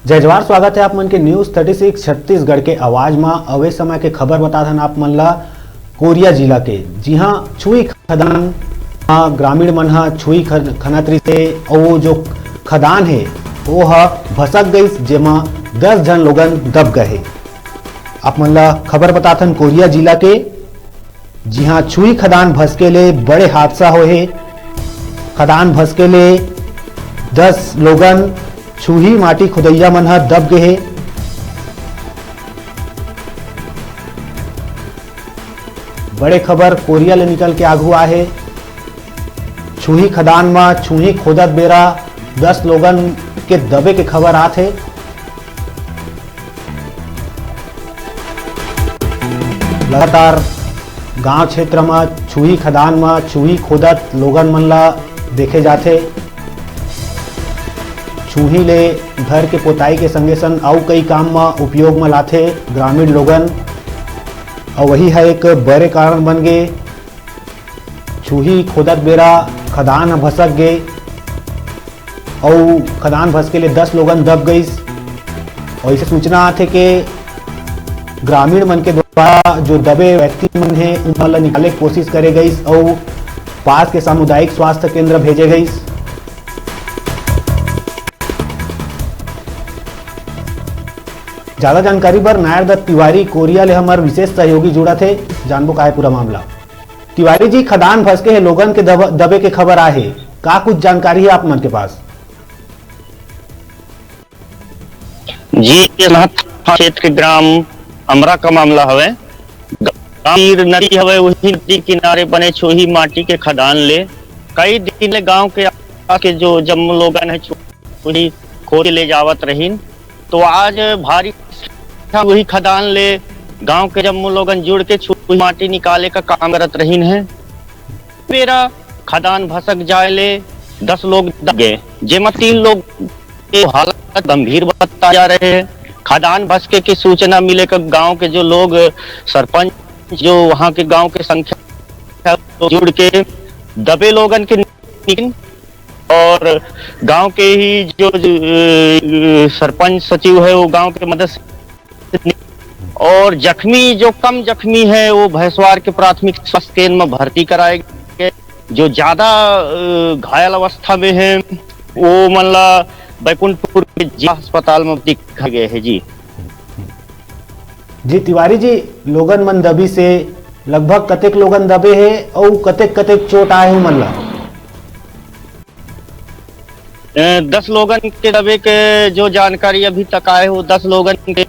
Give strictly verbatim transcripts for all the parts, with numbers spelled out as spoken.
जय जवार, स्वागत है आप मन के न्यूज़ थर्टी सिक्स छत्तीसगढ़ के आवाज मा। अउ ए समय के खबर बतात हन आप मन ला कोरिया जिला के, जिहां छुई खदान मा ग्रामीण मन ह छुई खन-, खनत रिहिस हे अउ वो जो खदान हे वो ह भसक गइस, जेमा दस झन लोगन दब गए हे। आप मन ला खबर बतात हन कोरिया जिला के, जिहां छुई खदान भसके ले बड़े हादसा होए हे। खदान भसके ले दस लोगन छुही माटी खुदैया मन ह दब गे हे। बड़े खबर कोरिया ले निकल के आगू आए हे। छुही खदान म छुही खोदत बेरा दस लोगन के दबे के खबर आत हे। लगातार गांव क्षेत्र म छुही खदान म छुही खोदत लोगन मन ला देखे जाथे। छुही ले घर के पोताई के संगे संग अउ कई काम म उपयोग म लाथे ग्रामीण लोगन, अउ वही ह एक बड़े कारण बन गे। छुही खोदत बेरा खदान ह भसक गे अउ खदान भसके ले दस लोगन दब गइस। अउ ऐसे सूचना आथे के ग्रामीण मन के द्वारा जो दबे व्यक्ति मन हे, उन मन ल निकाले के कोशिश करे गइस अउ पास के सामुदायिक स्वास्थ्य केंद्र भेजे गइस। ज्यादा जानकारी बर नायर दत्त तिवारी कोरिया ले हमर विशेष सहयोगी जुड़त हे, जानबो का हे पूरा मामला। तिवारी जी, खदान भसके हे, लोगन के दब-, दबे के खबर आए हे, का कुछ जानकारी हे आप मन के पास? जी, ये नहर थाना क्षेत्र के ग्राम अमरा का मामला हवे। गंभीर नदी हवे, वही नदी किनारे बने छुही माटी के खदान ले कई दिन ले गांव के आसपास के जो जम्मो लोगन हे, छुही खोद के ले जावत रहिन। तो आज भारी वही खदान ले गांव के जम्मो लोगन जुड़ के छुही माटी निकाले का काम करत रहिन हे। बेरा खदान भसक जाए ले दस लोग दब गए, जेमा तीन लोग के हालत गंभीर बताए जा रहे हैं। खदान भसके की सूचना मिले का गांव के जो लोग, सरपंच, जो वहां के गांव के संख्या जुड़ के दबे लोगन के निकलिन और गांव के ही जो, जो, अ, सरपंच सचिव है, वो गांव के मदद से, और जख्मी, जो कम जख्मी है, वो भैंसवार के प्राथमिक स्वास्थ्य केंद्र में भर्ती कराए गए। जो ज्यादा, अ, घायल अवस्था में है, वो मन ला बैकुंठपुर के जिला अस्पताल में दिखाए गए हैं जी। जी तिवारी जी, लोगन मन दबे से लगभग कतेक लोगन दबे हे अउ कतेक कतेक चोट आए हे उमन ला? अ, दस लोगन के दबे के जो जानकारी अभी तक आए हे, वो दस लोगन के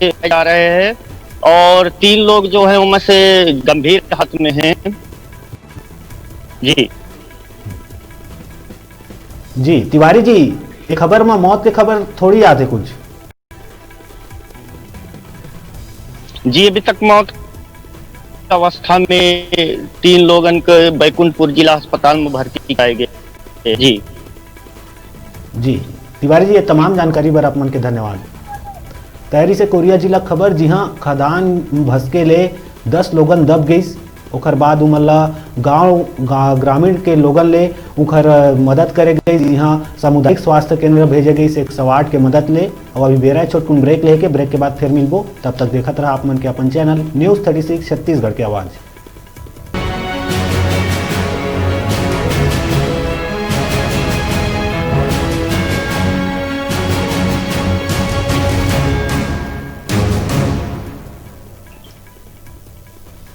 जा रहे हैं और तीन लोग जो हैं, उनमें से गंभीर हालत में हैं। जी। जी, तिवारी जी, ये खबर में मौत के खबर थोड़ी आते कुछ। जी, अभी तक मौत अवस्था में तीन लोगन के बैकुंठपुर जिला अस्पताल में भर्ती कराए गए। जी। जी, तिवारी जी, ये तमाम जानकारी बर आप मन के धन्यवाद। तैयारी से कोरिया जिला खबर, जिहां खदान भसके ले दस लोगन दब गइस, ओकर बाद उमन ला गांव, गा-, ग्रामीण के लोगन ले उखर मदद करे गइस, जिहां सामुदायिक स्वास्थ्य केंद्र भेजे गइस एक सौ आठ के मदद ले। अउ अभी बेरा हे छोटकुन ब्रेक लेके, ब्रेक के बाद फिर मिलबो। तब तक देखत रहा आप मन के अपन channel news thirty six Chhattisgarh के आवाज़।